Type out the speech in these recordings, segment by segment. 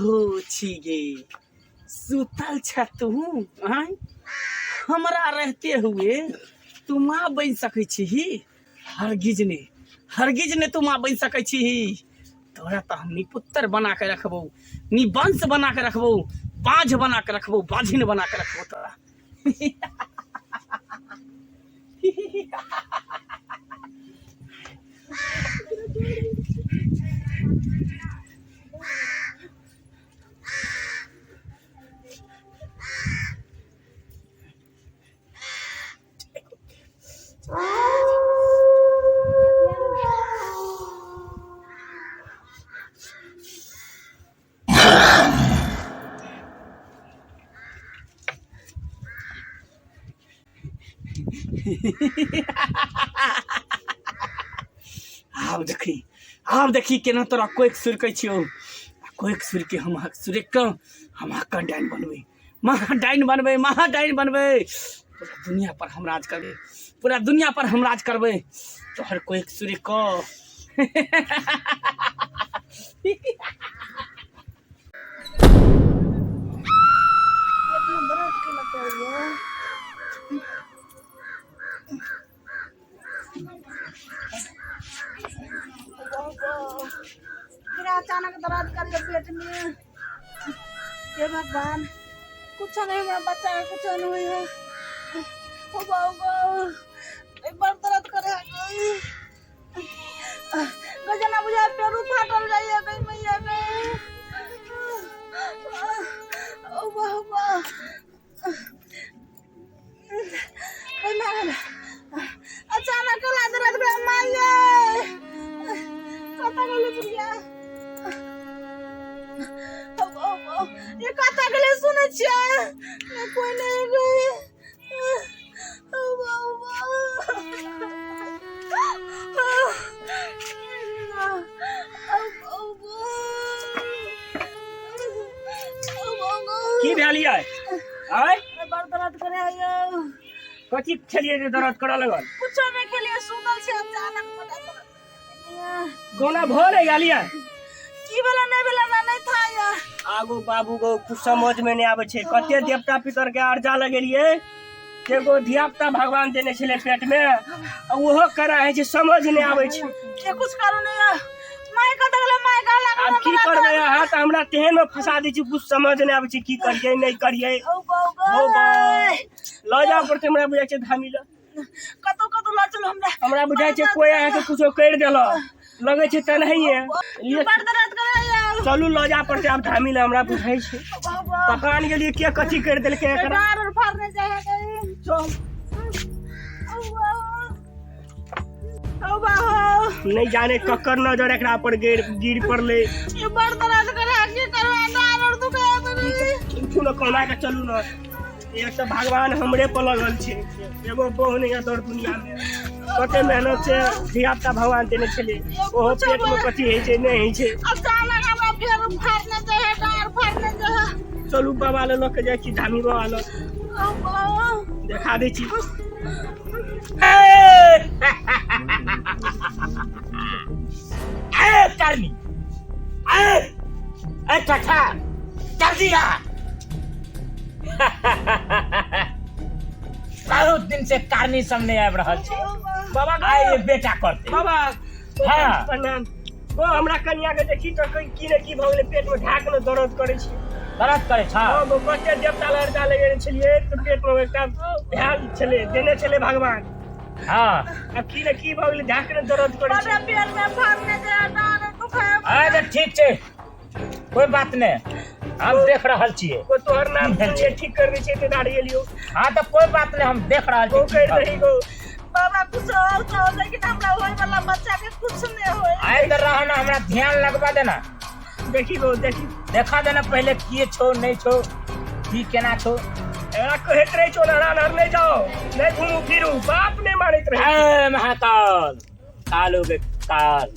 धो छी गे सुतल छ तू आँय हमरा रहते हुए तू माँ बनि सकै छीही हरगिज ने हरगिज ने तू माँ बनि सकै छीही तोरा तऽ हम निपुत्र बना के रखबौ निवंश बना के रखबौ बाँझ बना के रखबौ बाझिन बना के रखबौ तोरा। आब देखी, आब देखी केना तोरा कोइक सुरकै छियौ। आ कोइक सुरके हम अहाँके सुरकि कऽ हम अहाँके डाइन बनबै, महा डाइन बनबै, महा डाइन बनबै। पूरा दुनिया पर हम राज करबै, पूरा दुनिया पर हम राज करबै तोहर कोइक सुरकि कऽ। फिर अचानक दर्द कर लिया पेट में। हे भगवान, कुछ नहीं हुआ बच्चा के, कुछ नहीं हुआ। ओ बाबा, एक बार दर्द करे गजना बुझा पेरू फाटल जाइए गई मैया गई। ओ बाबा, अचानक गला दर्द करे माइये। कतऽ गेलै बुढ़िया? ये कतऽ गेलै? सुनै छियै नहि, कोइ नहि गई। ओ बाबा, की भेल यै? आय बड़ दर्द करे यौ। कथी खेलियै जे दर्द करऽ लगल? कुछो नहि खेलियै, सुतल छै, अचानक मोटा दर्द। कोना भऽ रे गेल यै? की भेलै नहि भेलै हमरा नहि था यै। आगो बाबू गो, कुछ समझ में नहीं आबै छै। कते देवता पितर के अर्जा लगेलियै, एगो धिया पुता भगवान देने छलै पेट में, आ ओहो करा होइ छै, समझ नहीं आबै छै। के कुछ करू नहीं यै। माय कतऽ गेलै? माय कहलक आब की करबै? अहाँ तऽ हमरा तेहन में फंसा दै छी, कुछ समझ नहीं आबै छै की करियै नहीं करियै। औ बौ हौ बौ। गै। लऽ जाय पड़तै हमरा बुझाइ छै धामी लग। कतौ कतौ लऽ चलू हमरा। हमरा बुझाइ छै कोइ अहाँके कुछो करि देलक, लगै छै तेनाहिए। बड़ दर्द करै यौ। चलू लऽ जाय पड़तै आब धामी लग, हमरा बुझाइ छै। बाबा। पता नहि गेलियै के कथी करि देलकै एकरा। डार उर फाड़ने जाइ है कहीं। चल। औ बाबा। नहीं जाने ककर नजर एकरा पर गिर गिर पड़लै। ये बड़ दर्द करे है, की करबै? डार उर दुखै है बड़ी। उठू ने, कहुना के चलू ने। एक तऽ भगवान हमरे पर लगल छै, एगो बहु नहि यऽ दौड़ दुनिया में। कते मेहनत से धिया पुता भगवान देने छलै, ओहो पेट में कथी होइ छै नहि होइ छै। अचानक हमरा फेर फाड़ने जाइ है, डार फाड़ने जाइ है। चलू बाबा लग लऽ के जाइ छी, धामी बाबा लग। औ बाबा। देखा दै छी। ए करनी, ए ए ठठा कर दिया। बहुत दिन से कारनी सब नहीं आबि रहल छै। बाबा आइ ये बेटा करते। बाबा। हाँ। प्रणाम। ओ हमरा कनिया के देखी तऽ कहीं की ने की भऽ गेलै, पेट में ढाक ने दर्द करै छै। दर्द करै छै? हँ, गो, कते देवता लड़ता लगेने छलियै तऽ पेट में एकटा भेल छलै, देने छलै भगवान। हाँ। आब की ने की भऽ गेलै, ढाक ने दर्द करै छै। बड़ा पेट में फाड़ने जाइ है, डार उर दुखै है। आइ तऽ ठीक छै, कोई बात नहीं, हम देख रहल छियै। ओ तोहर नाम की भेल सुनिये छै? ठीक कर दै छै तऽ दाढ़ी एलियो। हाँ तऽ कोई बात नहीं, हम देख रहल गो छियै। करि दही गो। बाबा कुछ और तो हो, लेकिन हमरा होय वाला बच्चा के कुछ नहीं होय। आइ तऽ रह ना, हमरा ध्यान लगबा देना। देखी गो, देखी। देखा देना पहले की छौ नहीं छौ, की केना छौ। एकरा कहैत रहै छौ लहरा लहर नहि जाओ, नहि घुमू फिरू, बाप नहि मानैत रहै। ए महाकाल, कालो के काल।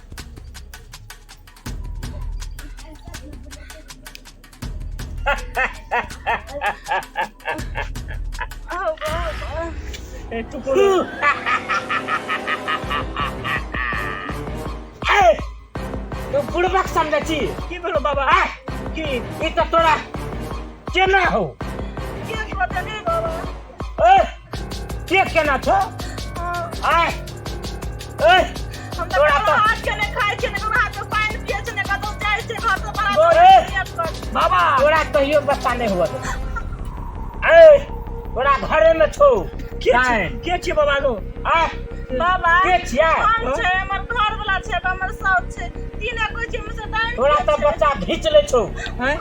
औ बाबा। ए, तू कोनो ए, तू बुड़बक समझै छी? की भेलो बाबा? आय, की ई तऽ तोरा केना हो के कहते नहीं बाबा ए के केना छौ हाँ, आय ए हम तऽ तोरा ककरो तऽ हाथ के नहि खाइ छियै, नहि ककरो हाथ के पानि पियै छियै, नहि कतहु जाइ छियै, घर से बाहर गोरे। किया कर- बाबा तोरा कहियो बच्चा नहि हुआ दे ए तोरा घरे में छौ के छी डाइन। के छी बाबा गो आ बाबा के छियै हम छै हमर घर वाला छै हमर साउस छै तीन कोइ छै हमर डाइन तोरा तऽ बच्चा घीच लै छौ हैं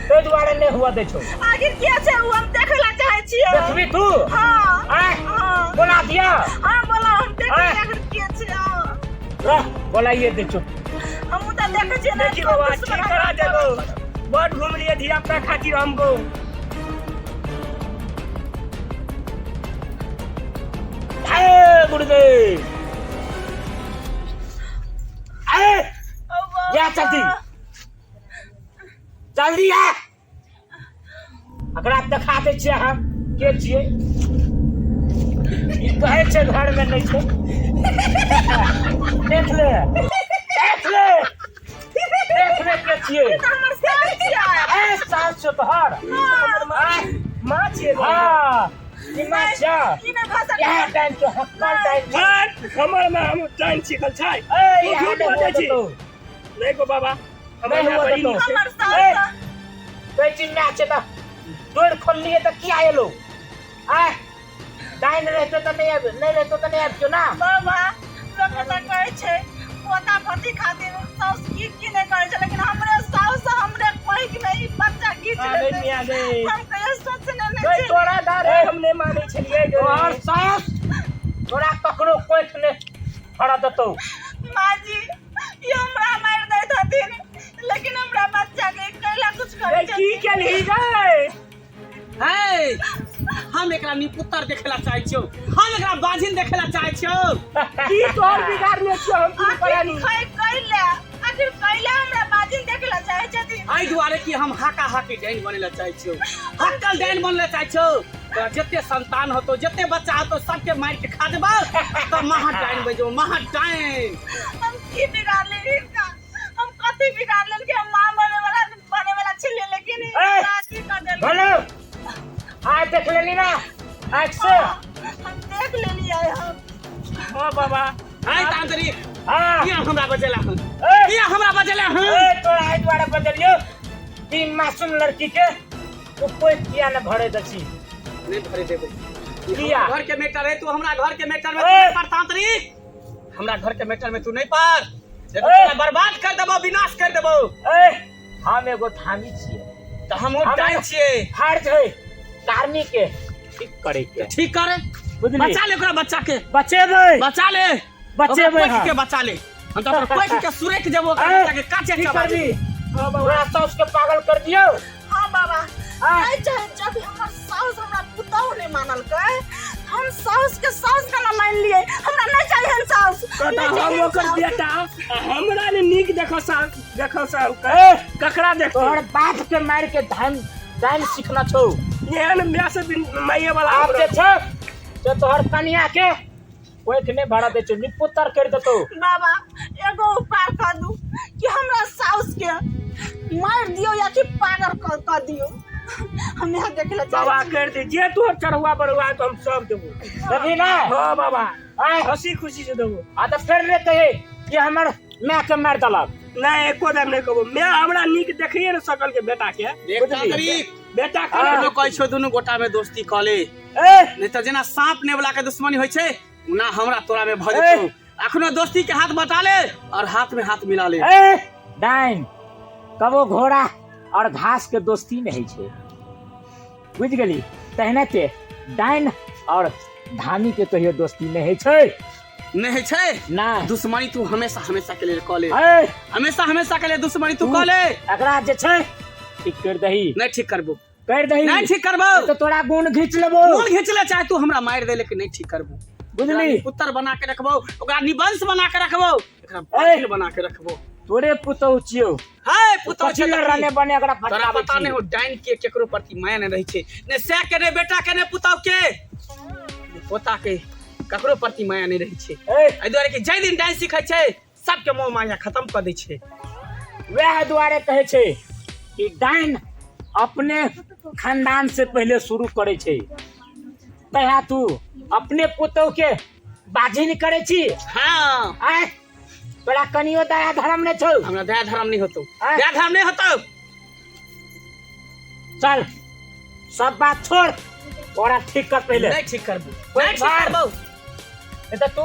ताहि दुआरे नहि हुआ दै छौ आखिर के छै उ हम देखै ला चाहै छियै देखबी तू हाँ आय हाँ बोला दिया हाँ बोला हम देखै आय। आखिर के छै हाँ। रह बोलाइए दै छौ हमहूँ तऽ देखै छियै ने देखी बाबा ठीक करा देबो बड घुमलिए धिया पुता खातिर हमको ए गुरुदेव ए या जल्दी जल्दी आ एकरा देखा दै छियै हम के छियै ई कहै छै घरमे नहि छै देख ले देख ले देख ले के छियै हमर सास छियै ए सास छौ तोहर हाँ। माँ छियै हाँ ई माँ छौ ई नहि भऽ सकैए इएह टाइम छौ हक्कल टाइम छौ हट हमर माँ हम टाइम सीखल छै ए तू इएह झूठ नहि बजै छी देतौ नहि गो बाबा हमर नहि माँ हुआ बड़ी देतौ नीक छै हमर सास ए कहै छी माय छै तऽ डोर खोललियै तऽ किया एलौ आय डाइन रहितो तऽ नहि आबि नहि रहितो तऽ नहि आबितो ना बाबा लोक तऽ कहै छै पोता पोती खातिर साउस की की नहि करै छै लेकिन हमरे साउस हमरे पैघ मे ई बच्चा घीच अरे लेतै मियाँ गे हम कहियो सोचने नहि गई छियै तोरा दारे हम नहि मानै छलियै गे तोहर सास तोरा ककरो कोख नहि फड़ा देतौ माँ जी ई हमरा मारि दैत हथिन लेकिन हमरा बच्चा के कैला कुछ करै गई की केलही गई है हम एकरा निपुत्तर देखेला चाहै छियौ हम एकरा बाझिन देखेला चाहै छियौ की तोहर बिगाड़ने छियौ हम की पता आखिर नहीं खै कैला आखिर कैला हमरा बाजिन देखेला चाहै छथिन एहि दुआरे कि हम हाका हाकी डाइन बनेला चाहै छियौ हक्कल डाइन बनेला चाहै छियौ तोरा जते संतान होतो जते बच्चा होतो सबके मारि के खा देबौ तऽ महा डाइन बनि जेबौ महा डाइन हम की बिगाड़ लेली हिनका हम कथी बिगाड़ लेलकै हम माँ बने वाला बने वाला छलियै लेकिन ए! हिनका की कर देलकै बोलो आज देख लेली ना आज से हम देख लेलियै हम हाँ बाबा आइ तांत्रिक हाँ किया हमरा बजेला हन ए किया हमरा बजेला हन ए तोरा एहि दुआरे बदलियो कि मासूम लड़की के तू कोई किया न भरे दछी नहीं भरे देबै किया? घर के मैटर है तू हमरा घर के मैटर में तू ए! नहीं पर तांत्रिक हमरा घर के मैटर में तू नहीं पर जे ए! तोरा बर्बाद कर देबो विनाश कर देबो ए हम एगो थामी छियै तऽ हम हमरा- डाइन छियै फर्ज है धार्मिक के ठीक करे के ठीक करे बुझली बचा ले ओकरा बच्चा के बचेबै बचा ले बचेबै ओकरा कोखि हम। के बचा ले हम तऽ ओकरा कोखि के सुरैक जेबो ओकरा ए, बच्चा के काचे ठीक चबा करबी जेबो। हाँ बाबा तोरा साउस के पागल कर दियौ हाँ बाबा आ? नहीं चाहे जब हमर साउस हमरा पुतहु नहीं मानलकै हम साउस के साउस केना मान लिए हमरा नहीं चाहिए हन साउस कहता नहीं हम चाहिए ओकर साउस। बेटा आ हमरा ने नीक देखो सा देखो सा ए ककरा देखो तोहर बाप के मार के धान धान सीखना छौ एहन माय से बिन माइये वाला आब हमरो। जे छौ से तोहर कनिया के कोख नहि भरा दै छौ निपुतर करि देतौ बाबा एगो उपाय कर दू कि हमरा साउस के मार दियो या कि पागल कर कर दियो हम यहाँ देखे ला बाबा चाहै छी। कर दे जे तोहर चढ़ुआ बड़ुआ तो हम सब देबो देबही ना हाँ बाबा आय हंसी खुशी से देबो आ तऽ फेर ले कहे कि हमर माय के मारि देलक नहीं एको दाम नहीं कहबो मैं हमरा नीक देखिए ने सकल के बेटा के देख बुझली? तांत्रिक बेटा के हाँ। कोनो कहै छौ दुनू गोटा में दोस्ती कऽ ले ए नहीं तऽ जेना साँप नेवला के दुश्मनी होइ छै ओना हमरा तोरा में भऽ ए। जेतौ अखनो दोस्ती के हाथ बटा ले और हाथ में हाथ मिला ले ए डाइन कबो घोड़ा और घास के दोस्ती नहीं होइ छै बुझि गेली तहिनाते डाइन और धामी के कहियो दोस्ती नहीं होइ छै नहीं होइ छै ना दुश्मनी तू हमेशा हमेशा के लिए कऽ ले ए हमेशा हमेशा के लिए दुश्मनी तू कऽ ले एकरा जे छै ठीक कर दही नहीं ठीक करबो कर दही नहीं ठीक करबो तो तोरा गुण घीच लेबो गुण घीच ले चाहे तू हमरा मारि दे लेकिन नहीं ठीक करबो बुझली पुत्र बना के रखबो ओकरा निबंश बना के रखबो एकरा बाजिल बना के रखबो तोरे पुतहु छियौ है पुतहु कथी लए रहने बने एकरा तोरा फटकाबै पता छी नहीं हो डाइन के केकरो प्रति माया नहीं रहै छै ने सै के ने बेटा के ने पुतहु के ने पोता के ककरो प्रति माया नहीं रहै छै ए एहि दुआरे कि जाहि दिन डाइन सीखै छै सबके मोह माया खत्म कऽ दै छै वएह दुआरे कहै छै कि डाइन अपने खानदान से पहिले शुरू करै छै। तहिया तू अपने पुतोह के बाजी नहि करै छी। हाँ। आय तोरा कनियो दया धर्म नहि छौ। हमरा दया धर्म नहीं होतो। आँय? दया धर्म नहीं होतो। चल सब बात छोड़, ओकरा ठीक कर पहिले। नहीं ठीक करबो, ओए नहीं ठीक बार। करबो। नहीं तऽ तू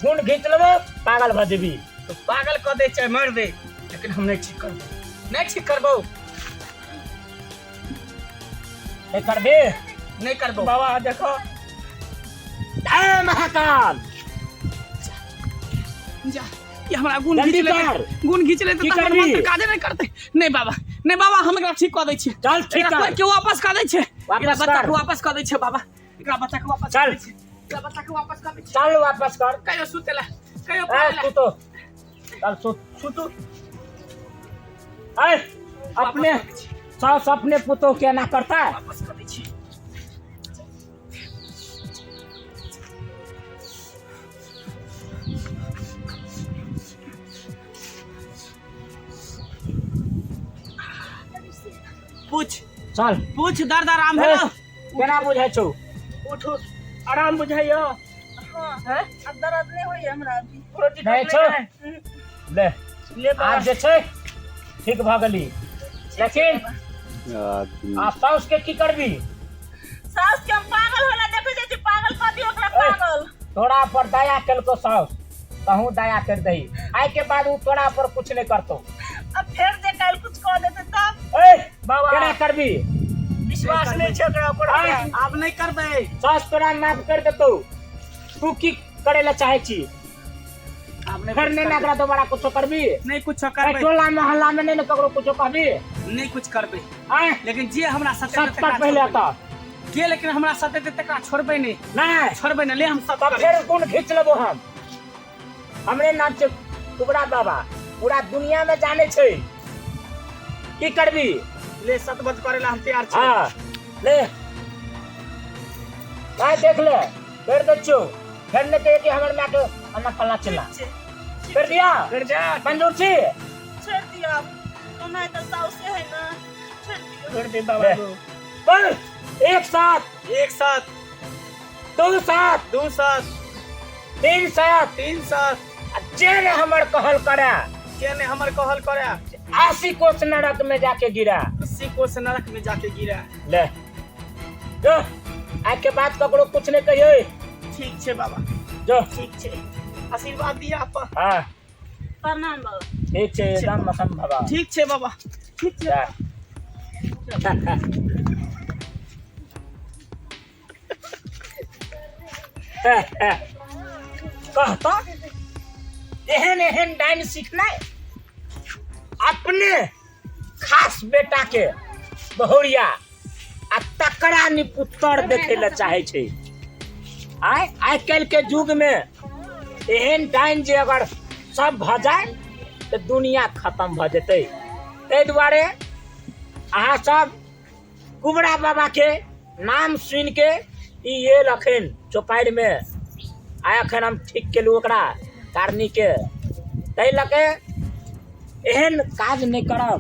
गुण घीच लेबो पागल भऽ जेबी। तो पागल कऽ दे चाहे मर दे, लेकिन हम नहीं ठीक करबो, नहीं ठीक करबो। नहीं करबे? नहीं करबो। बाबा देखो। जय महाकाल। जा, ये हमरा गुण जल्दी घीच लेते, कर। गुण घीच लेते की तऽ हमर करबी? मंत्र काजे नहि करतै। नहीं बाबा, नहीं बाबा, हम एकरा ठीक कऽ दै छियै। चल ठीक एकरा कर। के वापस कऽ दै छियै। वापस एकरा बच्चा कर। के वापस कऽ दै छियै बाबा, एकरा बच्चा के वापस चल। कऽ दै छियै। एकरा बच्चा के वापस कऽ दै छियै। चल वापस कर। कहियो सुतेला, कहियो ए, पढ़ेला। सुतो, चल सुत। सुतू। ए, अपने सास अपने पुतोह के एना करता है? वापस कऽ दै छियै। पूछ। चल। पूछ, दर्द आराम ए, भेलो? केना बुझाइ छौ? उठू, आराम बुझाइयो? हाँ। हैं? अब दर्द नहीं होइए हमरा अभी। कोनो दिक्कत नहि छौ? नहीं है? ले। ले बाबा। आब जे छै ठीक भऽ गेली, लेकिन आ साउस के की करबी? सास के हम पागल होला देखै जाइ छी, पागल कऽ दियौ ओकरा। ए। पागल। तोरा पर दया केलको साउस, तहूँ दया कर दही। आइ के बाद उ तोरा पर कुछ नहीं करतो। अब फेर जे काल्हि कुछ कऽ देतै तब? ए बाबा। केना करबी? विश्वास नहीं छै ओकरा पर। आँय? हमरा। आब नहीं करबै। सास तोरा माफ कर देतौ, तू की करे ला चाहे छी? आब नहीं फेर कुछ नहीं ना करबै। एकरा दोबारा कुछो करबी? नहीं कुछ ए, करबै। टोला मोहल्ला में नहीं ने ककरो कुछो कहबी? नहीं कुछ करबै। आँय? लेकिन जे हमरा सतेतै सत तकरा पर पहिले छोड़बै आता नहि। जे लेकिन हमरा सतेतै तकरा छोड़बै नहि। नहीं छोड़बै नहि। ले हम सब तब करै फेर गुण घीच लेबो हम। हमरे नाम छै कुबरा बाबा, पूरा दुनिया में जाने छै। की करबी? छी। ले सतबत करे ला हम तैयार छी। हाँ ले, भाई देख ले, कर दे छो। फेर नहीं कहे कि हमर माय के अन्ना फलना चिल्ला कर दिया। कर जा। मंजूर छी? छोड़ि दियौ आब, ओना तऽ साउसे है ना, छोड़ि दियौ। कर दे बाबा। ले। बोल एक साथ। एक साथ। दो साथ। दू साथ। तीन साथ। तीन साथ। आ जे ने हमर कहल करे, जे ने हमर कहल करे, 80 कोस नरक में जाके गिरा। 80 कोस नरक में जाके गिरा। ले जो, आज के बाद ककरो कुछ नहीं कहिए। ठीक छै बाबा। जो। ठीक छै, आशीर्वाद दिया अपन। हाँ। प्रणाम बाबा। ठीक छै, एकदम मसम बाबा। ठीक छै बाबा, ठीक छै। जा। कहता एहन एहन डाइन सिखनाइ, अपने खास बेटा के बहुरिया आ तकरा निपुत्तर देखै लए चाहै छै। आइ आइ काल्हि के युग में एहन डाइन जे अगर सब भऽ जाय तऽ दुनिया खत्म भऽ जेतै। ताहि दुआरे अहाँ सब कुबरा बाबा के नाम सुनि के ई आयल अखन चौपाड़ि में, आइ अखन हम ठीक केलहुँ ओकरा कारनी के, ताहि लऽ के एहन काज नहि करब।